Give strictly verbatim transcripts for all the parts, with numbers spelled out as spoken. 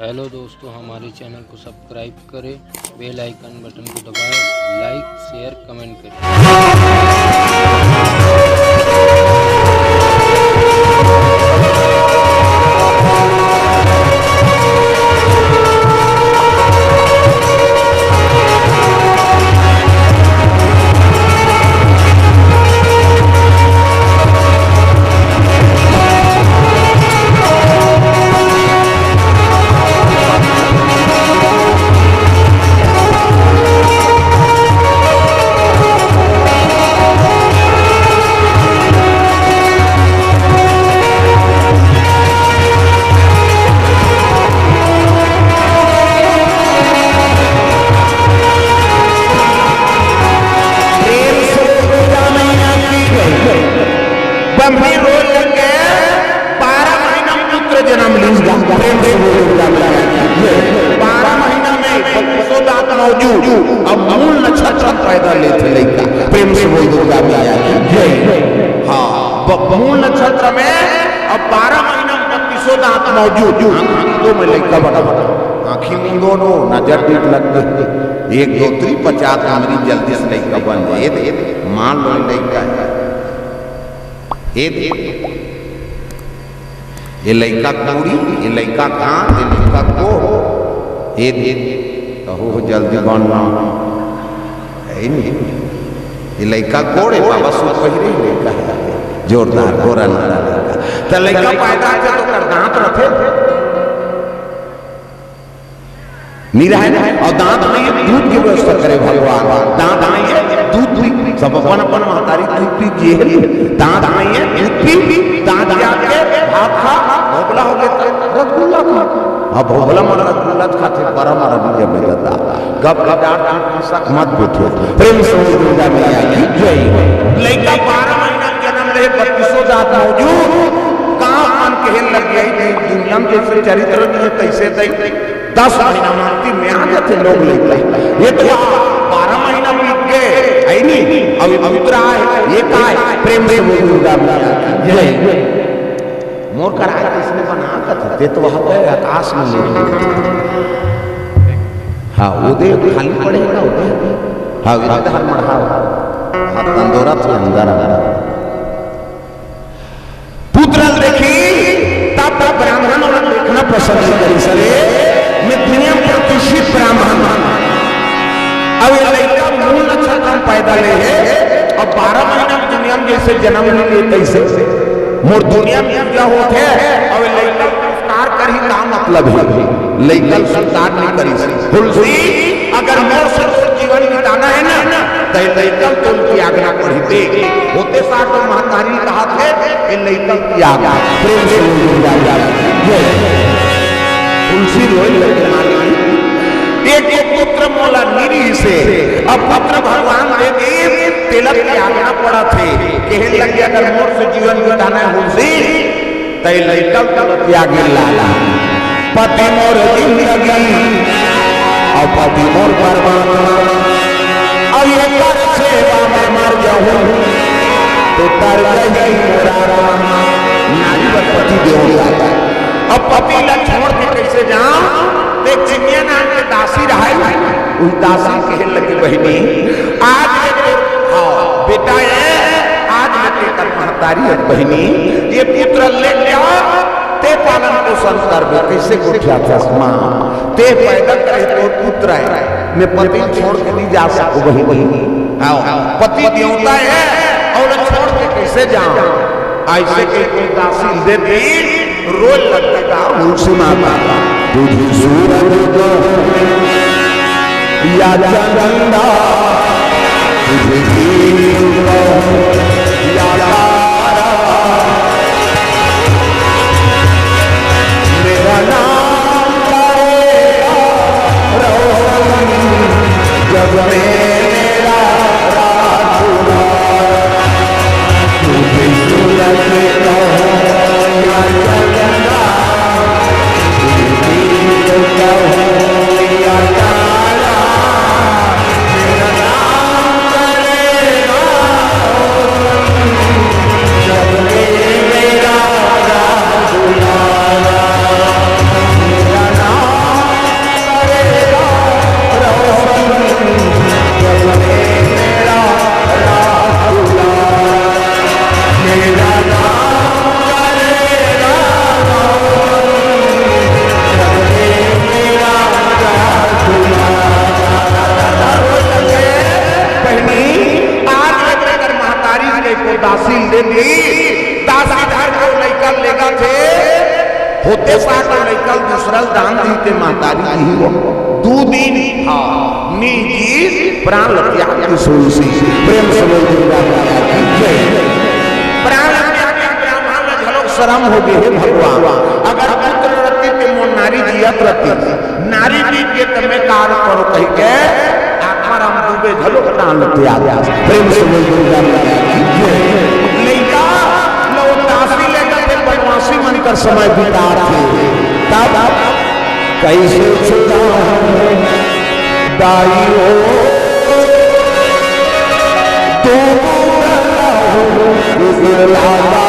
Hello दोस्तों, हमारे channel को सब्सक्राइब करें, बेल आइकन बटन को दबाएं, लाइक, शेयर, कमेंट करें। प्रेम से बोल दुर्गा मैया की जय। बम्भी रोए लग गए, बारह महीना में पुत्र जन्म लीस गा। प्रेम से बोल दुर्गा मैया की जय। बारह महीना में बत्तीसों दांत मौजूद, अब मूल नक्षत्र पैदा लेथे लइका। प्रेम से बोल दुर्गा मैया की जय। हाँ, ब-, मूल नक्षत्र में अब बारह महीना में बत्तीसों दांत मौजूद, आंखी मूंदो में लइका बना, आंखी मूंदो नो, नजर टिक लग गई, एक दो त्री पचास हमरी जल्दी से लइका बन जाए। ए दे, मान लो लइका है। ए दे, ये लइका कोड़ी, ये लइका कहाँ, ये लइका को, ए दे, कहो जल्दी बनना। है नहीं। ये लइका कोड़े, बाबा सूट पहिरे लइका है। जोरदार, गोरा नारा लइका। त लइका पैदा होथे त ओकर दांत रथे। नी रहे ना? अउ दांत नहीं, दूध के व्यवस्था करे भगवान। दांत नहीं है, दूध पी। सब अपन अपन महतारी दूध पी जिए। दांत नहीं है, दूध पी, दांत जाके भात खा, भोगला हो गया त रसगुल्ला खा। अब भोगला मन रसगुल्ला खाथे, बड़ा मारा बीजा में दादा। गप गप डांट डांट सक मत बैठो। प्रेम से बोल दुर्गा मैया की जय। लइका बारह महीना के जन्म ले, बत्तीसों दांत मौजूद। गांव मन कहे लग गए कि दुनिया में जैसे चरित्र नहीं है, तैसे तै दस महीना मानती में आ जाते लोग लइका। ये तो बारह महीना बीत गए, है नहीं? अब ये पुत्र आए, ये का है? प्रेम से बोल दुर्गा मैया की जय। मोर करा किसने बना कथे, ते तो वहाँ पे आकाश में ले। हाँ, उदय खाली पड़े ना उदय। हाँ, इधर मढ़ा। हाँ, तंदोरा से अंदर आ। पुत्र देखी, तब तक ब्राह्मण वाला देखना पसंद नहीं करी सरे। मैं दुनिया में प्रतिष्ठित ब्राह्मण। अब ये लड़का मूल नक्षत्र में पैदा ले है, अब बारह महीना में दुनिया में जैसे जन्म नहीं लेते इसे। मोर दुनिया में पूजा होत है, अब लइका संस्कार करही का मतलब है? लइका संस्कार नहीं करी। तुलसी, अगर मोर से जीवन बिताना है ना, तो लइका तुलसी आज्ञा पढ़ी दे। होते साथ तो महतारी कहा थे, ये लइका की आज्ञा। प्रेम से बोल दुर्गा मैया की जय। तुलसी रोए लगे माँ की, एक एक पुत्र मोला निरी से, अब पुत्र भगवान दे दे, तिलक की आज्ञा पड़ा थे। कहे लगे, अगर मोर से जीवन बिताना है तुलसी, तै लइका ल त्यागे लाला। पति मोर जिंदगी, अउ पति मोर परमात्मा। अउ एकर सेवा में मर जाहूं, तो तर जाही मोर आत्मा। नारी बर पति देव जाता। अब पति ला छोड़ के कैसे जाऊं? ते चिनिया नाम के दासी रहाय, उस दासी कहे लगी, बहिनी, आज ले तो, हाँ, बेटा, ए, आज ले तेकर महतारी अस बहिनी, ये पुत्र ले जा, ते पालन पोषण करबे। कैसे गोठिया था माँ, ते पैदा करे तो पुत्र है, मैं पति छोड़ के नहीं जा सकूं बहिनी। हाँ, पति देवता है, अउ छोड़ के कैसे जाऊं? ऐसे के कोई दासी दे दी, रोए लगेगा तुलसी माता। तुझे सूरज कहूं या चंदा, तुझे दीप कहूं या तारा, मेरा नाम करेगा रोशन जग में मेरा राजकुमार। तुझे सूरज कहूं या चंदा, तुझे दीप कहूं या तारा, मेरा नाम करेगा नहीं हो। दू दिन, हाँ, निजी प्राण त्याग की सुनसी। प्रेम से बोल दुर्गा मैया की जय। प्राण त्याग की ब्राह्मण ला झलक शरम हो गए, हे भगवान, अगर पुत्र रहती ते मोर नारी जियत रहती, नारी जीत के तमे कार करो कही के आत्माराम दुबे झलक प्राण त्याग। प्रेम से बोल दुर्गा मैया की जय। लइका लो दासी लेकर के बनवासी मन कर समय बिता थे, तब कैसे छुड़ाऊं दाई हो, तू बुलाओ, तू बुलाओ।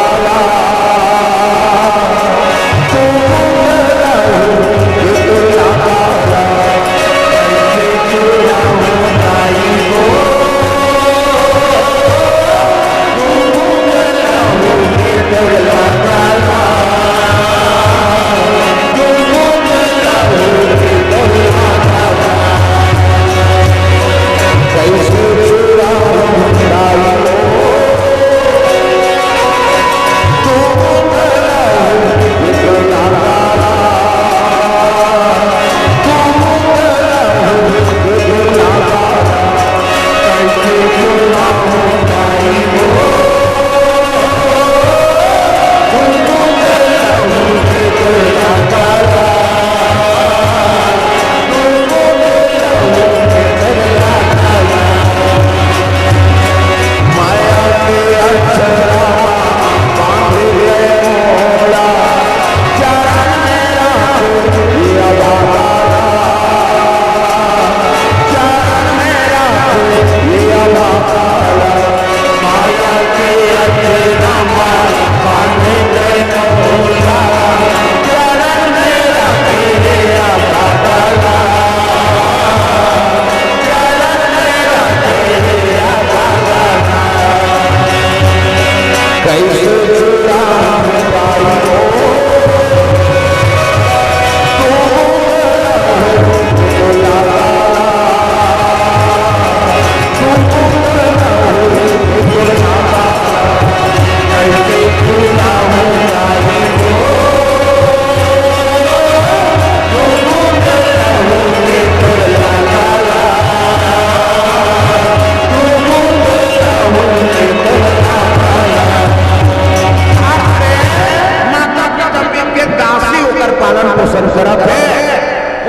माता पिता के दासी ओकर पालन पोषण करत हे।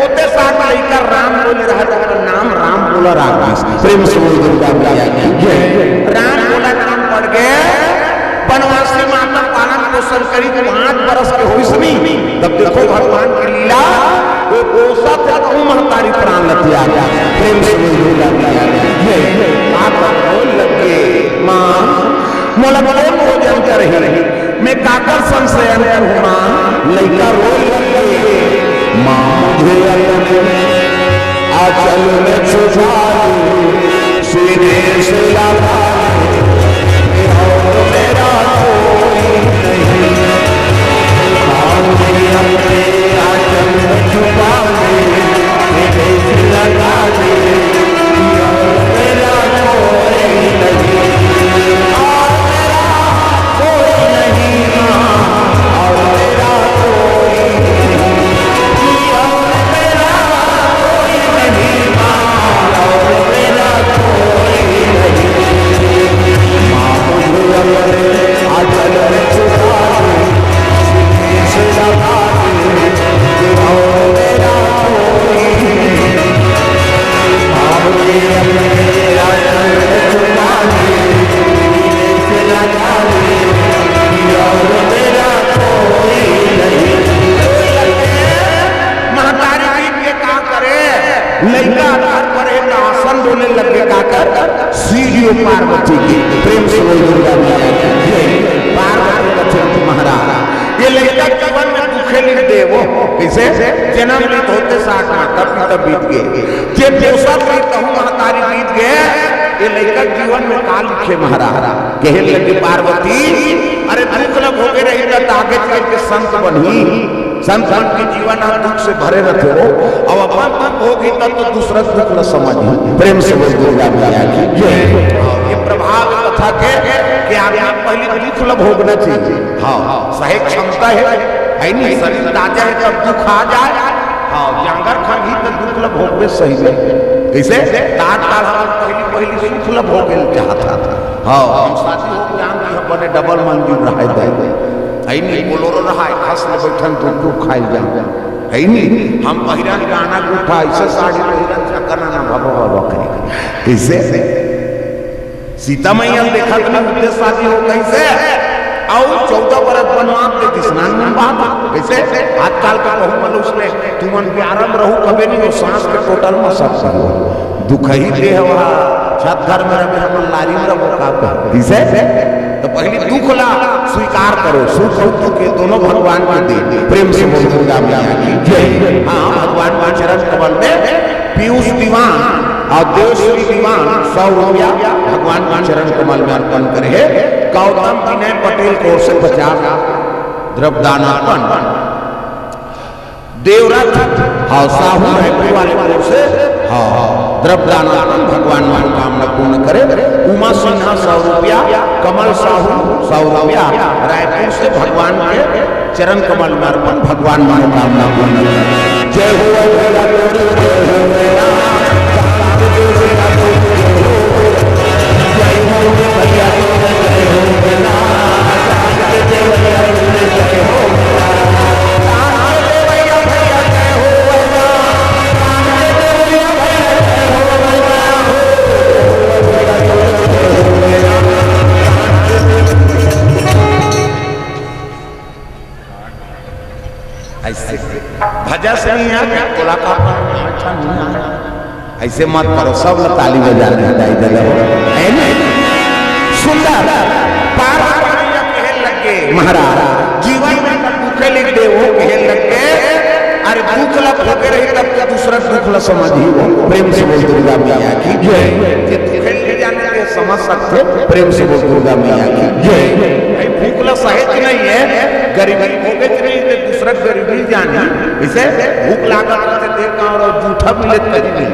ओते साथ लइका राम बोले रहा, जेकर नाम राम बोला राम दास। प्रेम से बोल दुर्गा मैया की जय। राम बोला नाम पड़ के बनवासी माता पालन पोषण करी, पाँच बरस के होइस नी, तब देखो भगवान की लीला। वो पोसा था तो महतारी प्राण त्याग। प्रेम से बोल दुर्गा मैया की जय। माता रोए लगे, माँ मोला कोन भोजन करही, मैं काकर संग शयन करूँ माँ। लइका रोए लगे, माँ मुझे अपने आंचल में छुपा ले, सीने से लगा ले, और मेरा कोई नहीं। माँ मुझे अपने आंचल में छुपा ले, सीने से लगा ले, और मेरा कोई नहीं। महतारी जी के का करे, लइका घर पर एक आसन डोले लगे, काकर सीढ़ियों पार्वती की। प्रेम से बोल दुर्गा मैया की जय। पार्वती लक्ष्मी महाराज, ये लइका जीवन में दुखे लिख दे वो। कैसे? जन्म लेत होते साठ माता पिता बीत गए, जे पोसत रही तहु महतारी बीत गए, ये लइका जीवन में का लिखे महाराज। कहे लगे पार्वती, अरे दुख ल भोगे रही त आगे चल के संत बनही। संत बन के जीवन ह दुख से भरे रथे हो। अब अपन दुख भोगी तब तो दूसरा दुख ल समझही। प्रेम से बोल दुर्गा मैया की जय। हाँ, ये प्रभाव कथा के कि आदमी पहले दुख ल भोगना चाहिए। हाँ, सहे क्षमता है, है नहीं, शरीर ताजा है, तब दुख आ जाए, हाँ, जांगर खाही त दुख ल भोगबे सही में। कइसे? ताज ताल हम पहिली पहिली सुख ल भोगे ल चाहत हन। हाँ, हम शादी हो जान की बने डबल मंजिल रहाय दे। है नी, बोलोरो रहाय, खस ले बैठन, दू दू खाय जान। है नी, हम पहिरन गाना गुठा, अइसे साड़ी पहिरन, छकना ना भबो भबो करी। कइसे? सीता मैया ल देखत नहीं, उनके शादी हो कइसे? अउ चौदह बरस बनवास दे दिस, नान नान बात। कइसे? आजकल के बहू मन उसने, तुमन प्यार म रहू, कबे नहीं हो, सास के टोटल म सब हो। दुखही दे हवा, छत घर में रहे, हमन लारी में रहो, का कहे? कइसे? त पहिली दुख ला स्वीकार करो, सुख अउ दुख ये दोनों भगवान के दे। प्रेम से बोल दुर्गा मैया की जय। हाँ, भगवान के चरण कमल में पीयूष दीवान अउ देवश्री दीवान सौ रुपया भगवान के चरण कमल में अर्पण करे हे। गौतम विनय पटेल की ओर से पचास द्रव्य दान अर्पण। देवरथ, हाँ, साहू रायपुर वाले की ओर से, हाँ, हाँ, द्रव्य दान अर्पण, भगवान मनोकामना पूर्ण करे। उमा सिन्हा सौ रुपया, कमल साहू सौ रुपया, रायपुर से भगवान के चरण कमल में अर्पण, भगवान मनोकामना पूर्ण करे। जय हो अवधेला तोरी, जय हो मेरा अइसे भजस नहीं है, तोला का अच्छा नहीं है। अइसे मत करो, सब ला ताली बजा दे, बधाई दे दो। है ना? सुंदर। पार्वती मैया कहे लगे, महाराज, जीवन में कब दुखे लिख दे, वो कहे लगे, अरे दुख ला भोगे रही तब तो दूसरा दुख ला समझही वो। प्रेम से बोल दुर्गा मैया की जय। ये दुखे ले जाने के समझ सकते, प्रेम से बोल दुर्गा मैया की जय। भाई भूख ला सहे के नहीं है, गरीबी भोगे के नहीं, तो दूसरा गरीबी जानी। इसे भूख लागत रहते देख गाँव और जूठा मिले कहीं नहीं।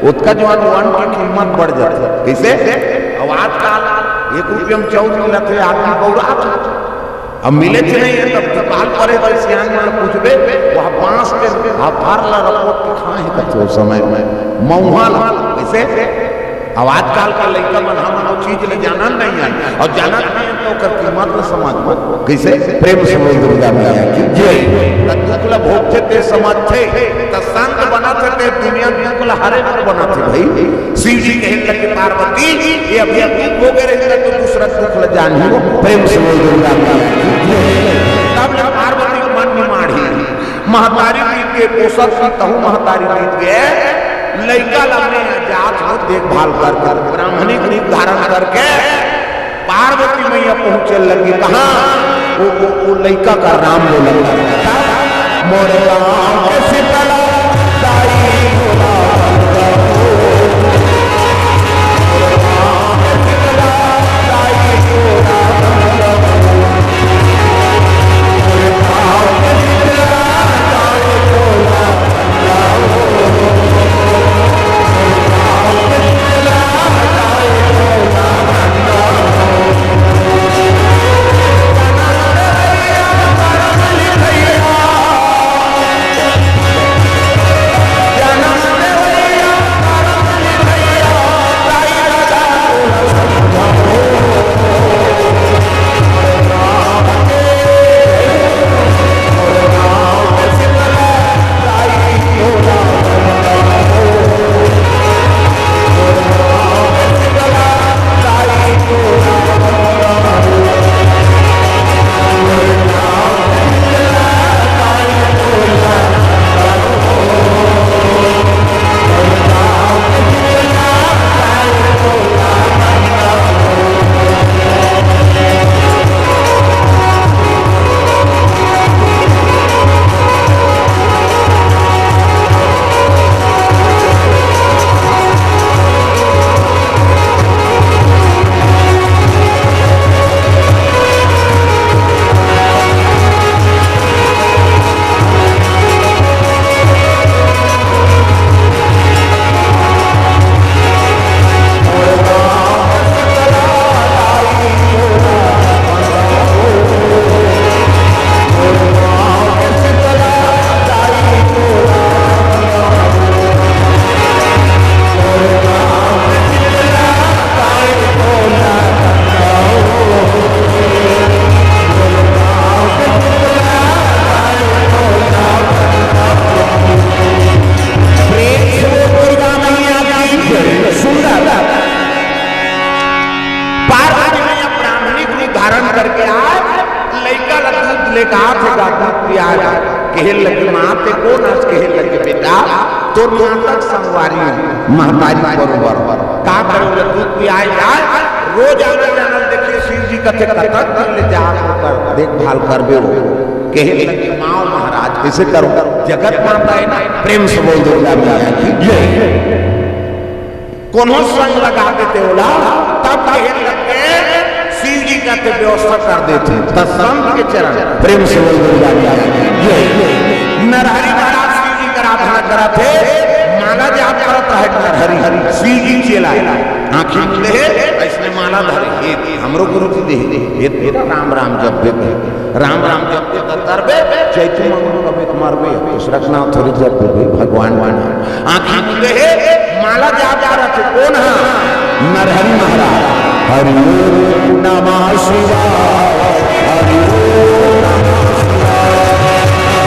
ओतका जवान वन की कीमत बढ़ जाथे। कइसे? अब आजकल एक रुपया में चाउर मिलत हे, आदमी बउरात हे। अब मिले के नहीं है, तब दुकाल परे तो सियान मन पूछबे, वह बांस के हाफार ला रपोट के खाए हैं कथो समय में, मऊहा ला। कइसे? अब आजकल का लइका मन हमन वो चीज ले जानन नहीं है, अउ जानत नहीं है तो ओकर कीमत ला समझ में। कइसे? प्रेम से बोल दुर्गा मैया की जय। त दुख ला भोगथे ते समझथे, त संत बनत हे ते दुनिया दुख ला हरे बर बनत हे भाई। शिव जी कहे लगे पार्वती, ये अभी दुख भोगे रही तो दूसरा दुख ला जानही वो। प्रेम से बोल दुर्गा मैया की जय। तब ले पार्वती के मन में माढ़ी, महतारी रीत के पोसत की तहु महतारी रीत के लइका ला मैं जात हो देखभाल करके ब्राह्मणी रूप धारण करके पार्वती मैया पहुंचे लगी। कहाँ? वो, वो, वो लइका का राम बोलत। मोरे राम के शीतला दाई मोरा तोर माता के संगवारी महतारी बरोबर। का करे, ओला दूध पियाए जाए, रोज आना जाना ल देखिए, शिव जी कथे, "कतक दिन ले जात ओकर देखभाल करबे हो?" कहे लगे, "माँ महाराज, कइसे करो?" जगत माता हे ना, प्रेम से बोल दुर्गा मैया की जय। कोनो संग लगा देथे ओला, तब कहे लगे, शिव जी कथे व्यवस्था कर देथे। त संत के चरण, प्रेम से बोल दुर्गा मैया की जय। नरहरि महाराज शिव जी के आराधना करत हे, माला जाप करत रहे नरहरि, शिव जी चेला हे। आँखी मुंदे हे, अइसने माला धरे हे, हमरो गुरु जी दे हे, हे तेरा राम राम जप दे हे। राम राम जप दे त तरबे, चैती मंगलू कबे त मरबे, दूसरा के नाम थोड़ी जप देबे, भगवान के नाम। आँखी मुंदे हे, माला जाप करत हे, कोन हा? नरहरि महाराज। हरि ओम नमः शिवाय, हरि ओम नमः शिवाय,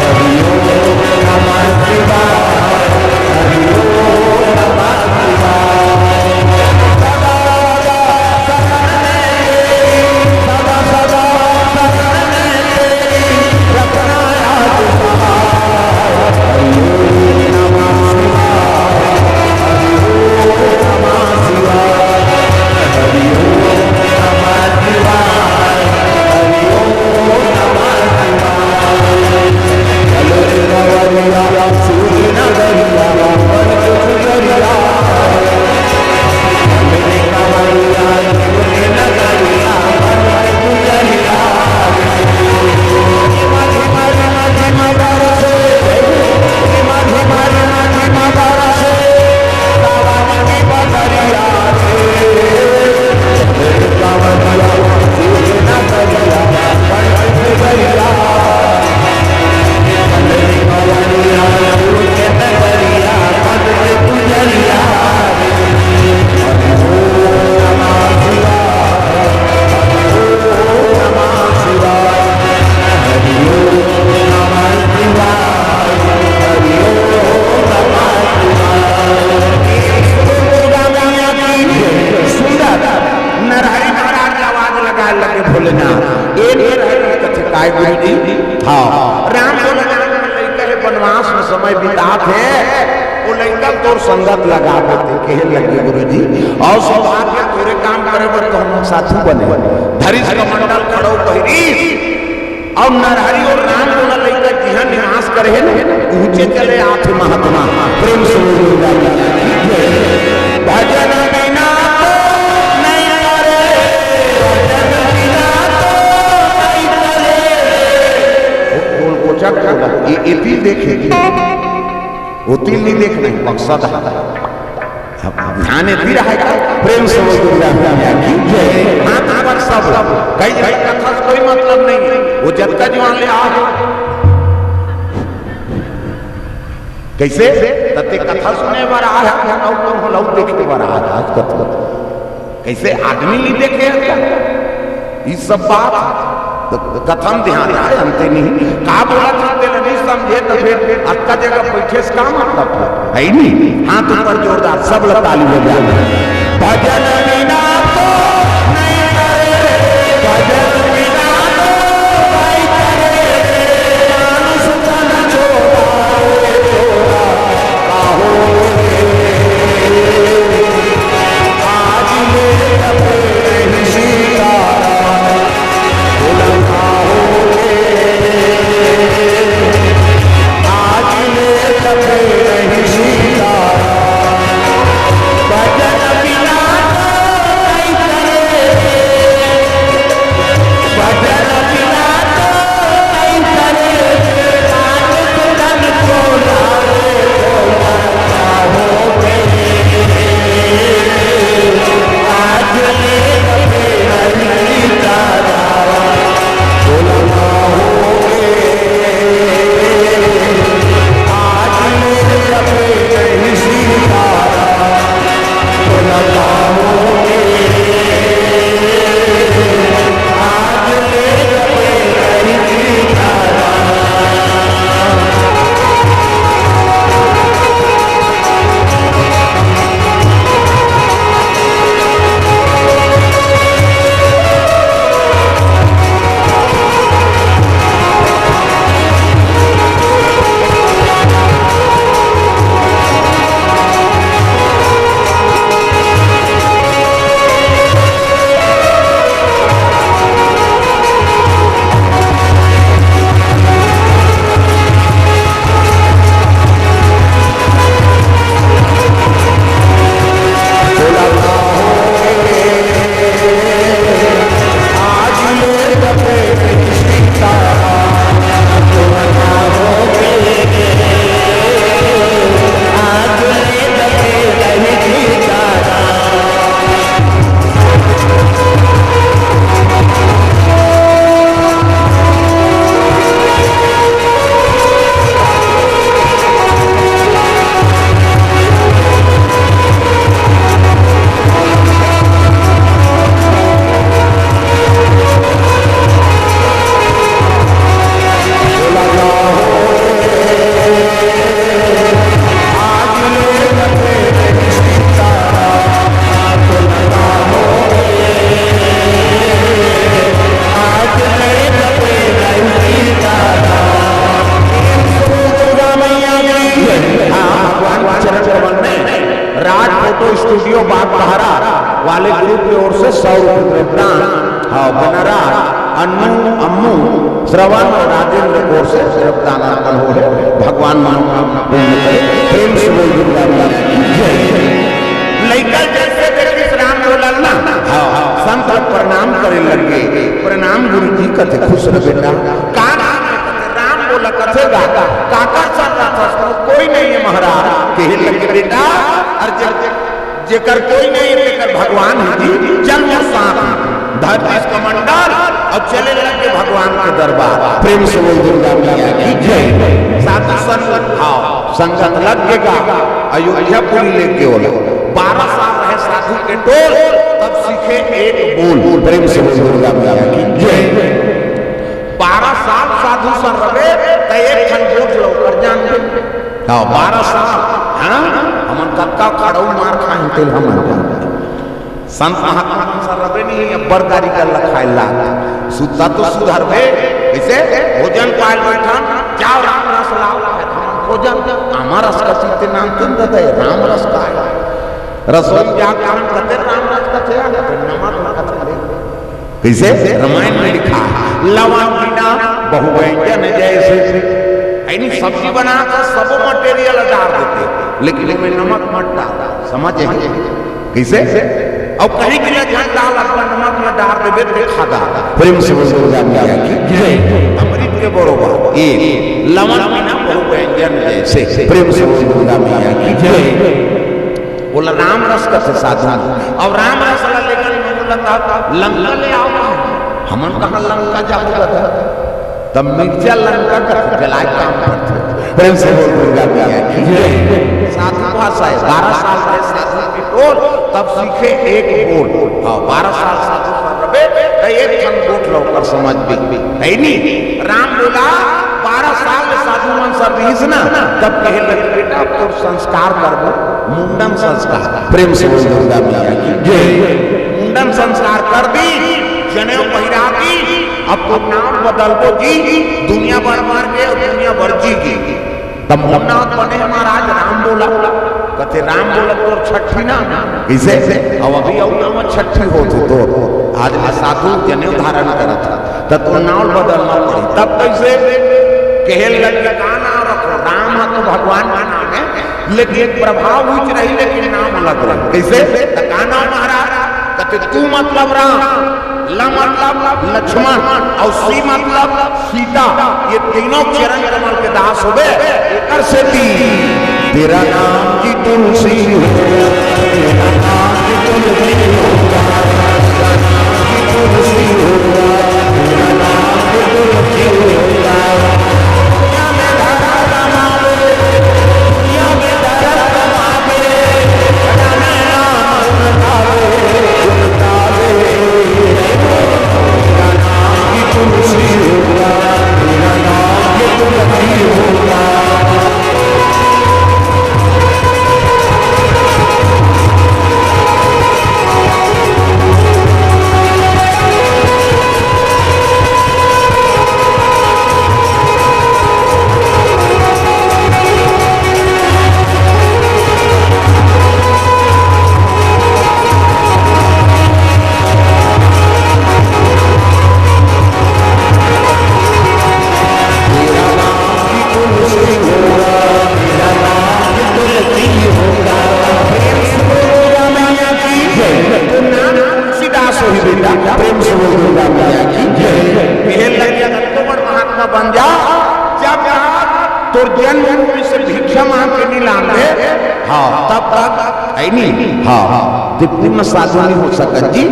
हरि ओम नमः शिवाय, हरि ओम नमः शिवाय। सदा सदा शरण में तेरी, सदा सदा शरण में तेरी, रखना याद सहाय। हरि ओम नमः शिवाय, हरि ओम नमः शिवाय, हरि ओम नमः शिवाय, हरि ओम नमः शिवाय। चलो रे नवरिया, सूझ नगरिया, बन के गुजरिया। सुंदर नरहरि महाराज आवाज लगाए लगे, भोलेनाथ, ए नरहरि कथे, काय गुरु जी? हाँ, राम भोलेनाथ के लइका हे, वनवास में समय बितात हे, ओ लइका तोर संगत लगा देते, कहे लगे गुरु जी, अउ सौभाग्य तोरे काम करे बर तो हम लोग साथी बने। धरिस कमंडल खड़ो पहिरिस, अउ नरहरि अउ राम भोला लइका जिहाँ निवास करे हे ना, उहचे चले आथे महात्मा। प्रेम से बोल दुर्गा मैया की जय। भजन बिना तो नहीं करे, भजन बिना तो नहीं करे। बोल, कोचक बोला, ये, ये दिल देखे। वो तीन नहीं देखना है, मकसद है। अब ध्यान एती रहे का, प्रेम से बोल दुर्गा मैया की जय। हाथ ऊपर सब, कई जगह कथा से कोई मतलब नहीं है, वो जतका जुआन ले आ है। कइसे? त ते कथा सुने बर आए हस, अउ कोनो ल देखे बर आए हस, कथा। कइसे आदमी नइ देखे हस? ई सब बात त कथा म ध्यान रहे, अंते नहीं। का बोलत हस, तेला नइ समझे, त फेर अतका जगह बइठे से का मतलब हे? हे नहीं? हाथ ऊपर जोरदार, सब लोग ताली बजा। भजन बिना तो नहीं करे, भजन बिना तो नहीं करे, मानुष तन छोड़ा रे छोड़ा, काहो रे। आज ले तपे नहीं सीता, बोला काहो रे। आज ले तपे नहीं सीता, भजन बिना तो नहीं करे। स्टूडियो बागधारा वाले ग्रुप के ओर से सौ रुपये द्रव्यदान। हाँ, बनरा, अन्नू, अम्मू, श्रवण और राजेंद्र की ओर से द्रव्यदान अर्पण हो है। भगवान मनोकामना पूर्ण करे। प्रेम से बोल दुर्गा मैया की जय। लइका जैसे देखिस राम बोलल ना, हाँ, संत प्रणाम करे लगे, "प्रणाम गुरु जी।" कथे, "खुश रह बेटा।" "का नाम है?" कथे, "राम बोला।" कथे, "गा, काकर संग रहिथस?" "कोई नहीं है महाराज।" कहे लगे, "बेटा, और जब जेकर कोई नहीं, तेकर भगवान हे जी, चल मोर साथ।" धर दिस कमंडल अउ चले लगे भगवान के दरबार। प्रेम से बोल दुर्गा मैया की जय। साधु संग, हाँ, संगत लग गे गा, अयोध्यापुरी लेगे ओला। बारह साल रहे साधु के टोल, तब सीखे एक बोल। प्रेम से बोल दुर्गा मैया की जय। बारह साल साधु संग रहे, त एक ठन गोठ ल ओकर जान दे। हाँ, बारह साल, हाँ? हमन कतका खड़ऊ मार खाएन तेला हमन जानथन। संत महात्मा मन संग रबे नहीं, अब्बड़ गारी गल्ला खाए ला। सुत्ता तो सुधरबे, कइसे? भोजन पाए ल बैठन, "जाओ राम रस लाओ।" भोजन, आमा रस का चीज ते नाम तुम देते, राम रस का है। रसोई जा के हम कहते, "राम रस का थे, नमक रस का थे।" कइसे? रामायण में लिखा है, "लवन बिना बहु व्यंजन जैसे।" यानी सब्जी बना के सबो material डार देते, लेकिन ओमे नमक मत डाल, समझे? कइसे? अउ कहीं भी ले झन डाल, अपन नमक में डार देबे ते खादा। प्रेम से बोल दुर्गा मैया की जय। अमृत के बरोबर। ए लवन बिना बहु व्यंजन जैसे। प्रेम से बोल दुर्गा मैया की जय। ओला राम रस कथे साधु। अब राम रस ला लेकर लंका, लंका ले आओ। हमन कहाँ लंका जाबो दादा? तब मिर्चा लंका कथे, जलाए काम करथे। प्रेम से बोल दुर्गा मैया की जय। साधु भाषा है, बारह साल के साधु की टोल, तब सीखे एक बोल। हाँ, बारह साल साधु संग रबे, त एक ठन गोठ ल ओकर समझ में। है नी? राम बोला, बारह साल ले साधु मन संग रहिस ना, तब कहे लगे, "बेटा, अब तोर संस्कार करबो, मुंडन संस्कार।" प्रेम से बोल दुर्गा मैया की जय। मुंडन संस्कार कर दी, जनेऊ पहिरा दी, अब तो नाम बदलबो जी, दुनिया भर मर गे अउ दुनिया भर जी गे। तब मोर नाम बने महाराज राम बोला। कथे, "राम बोला तोर छठी नाम।" कइसे? अब अभी अउ नाम छठी होथे तोर। आज ले साधु जनेऊ धारण करत हे, त तोर नाम बदलना पड़ी। तब कइसे? कहे लगे, "का नाम रखों?" राम ह तो भगवान के नाम है, लेकिन प्रभाव उच रही, लेकिन नाम अलग रही। कइसे? त का नाम महाराज? कथे, "तू मतलब राम, ल मतलब लक्ष्मण अउ सी मतलब सीता, ये तीनों चरण कमल के दास होबे, एकर सेती तेरा नाम की तुलसी हो, तेरा नाम की तुलसी हो, तेरा नाम की तुलसी हो, तेरा नाम की तुलसी हो।" तुलसीदास होही बेटा, प्रेम से बोल दुर्गा मैया की जय। मिले लगिया तो बड़ महात्मा बन जा, जब तोर जन्म भूमि से भिक्षा मांग के नहीं लान दे, हाँ, तब तक है नहीं, हाँ, हाँ। जब पूर्ण साधु नहीं हो सकत जी,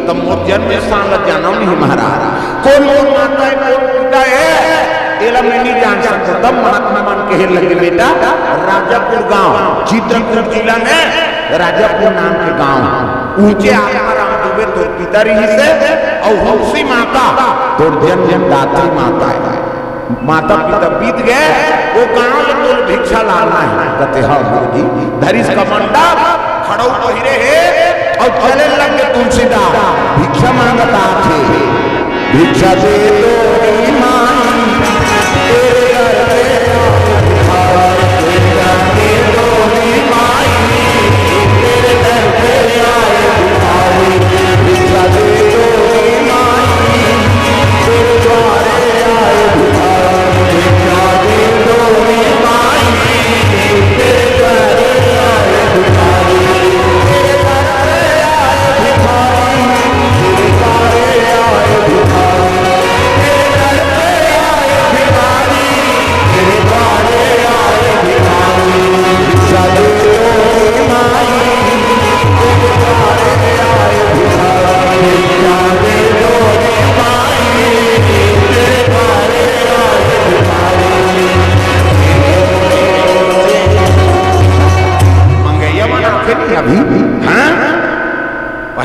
तब मोर जन्म स्थान ला जानव नहीं महाराज। कोन मोर माता है, कोन पिता है, एला मैं नहीं जान सकता। तब महात्मा मन कहे लगे, "बेटा, राजापुर गांव, चित्रकूट जिला में राजापुर नाम के गांव है। ऊंचे आत्माराम दुबे तोर पिता रहिस हे, अउ हुलसी माता तोर जन्मदात्री माता है।" माता पिता बीत गए, वो गांव ले तोल भिक्षा लाना है। कथे, "हाँ गुरु जी।" धरिस कमंडल, खड़ऊ पहिरे हे, अउ चले लग गे तुलसीदास, भिक्षा मांगत आथे। भिक्षा दे दो रे माई, तेरे दर पे आए, भिक्षा दे दो रे माई, तेरे दर पे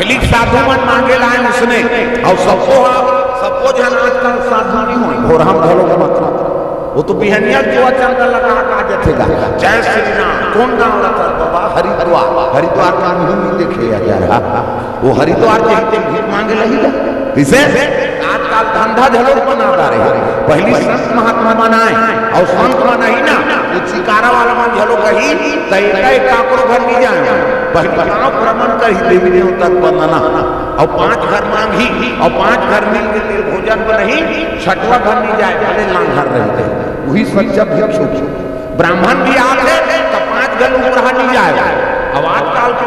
पहली साधु मन मांगे लाए उसने, अउ सबो ह, सबो झन आजकल साधु नहीं होय, भोरहा म घलो मत। वो तो बिहनिया जुआ चंदा लगा के आ जथे गा। जय श्री राम। कोन गांव रथस बाबा? हरिद्वार। हरिद्वार के मुंह नहीं देखे या जा रहा। वो हरिद्वार के ही भीख मांगे लही गा। किसे? आजकल धंधा घलो बना डारे। पहली संत महात्मा मन आय, अउ संत मन ही ना, वो चिकारा वाला मन घलो कही, त एका एक काकरो घर नहीं जाय। पहली गांव भ्रमण करही, देवी देवता के वंदना, अउ पांच घर मांगही, अउ पांच घर मिल के तेल भोजन बनही, छठवा घर नहीं जाय, भले लांघर रही। वही सच्चा भिक्षु। ब्राह्मण भी आथे, त पांच घर ऊपरहा नहीं जाय। अब आजकल के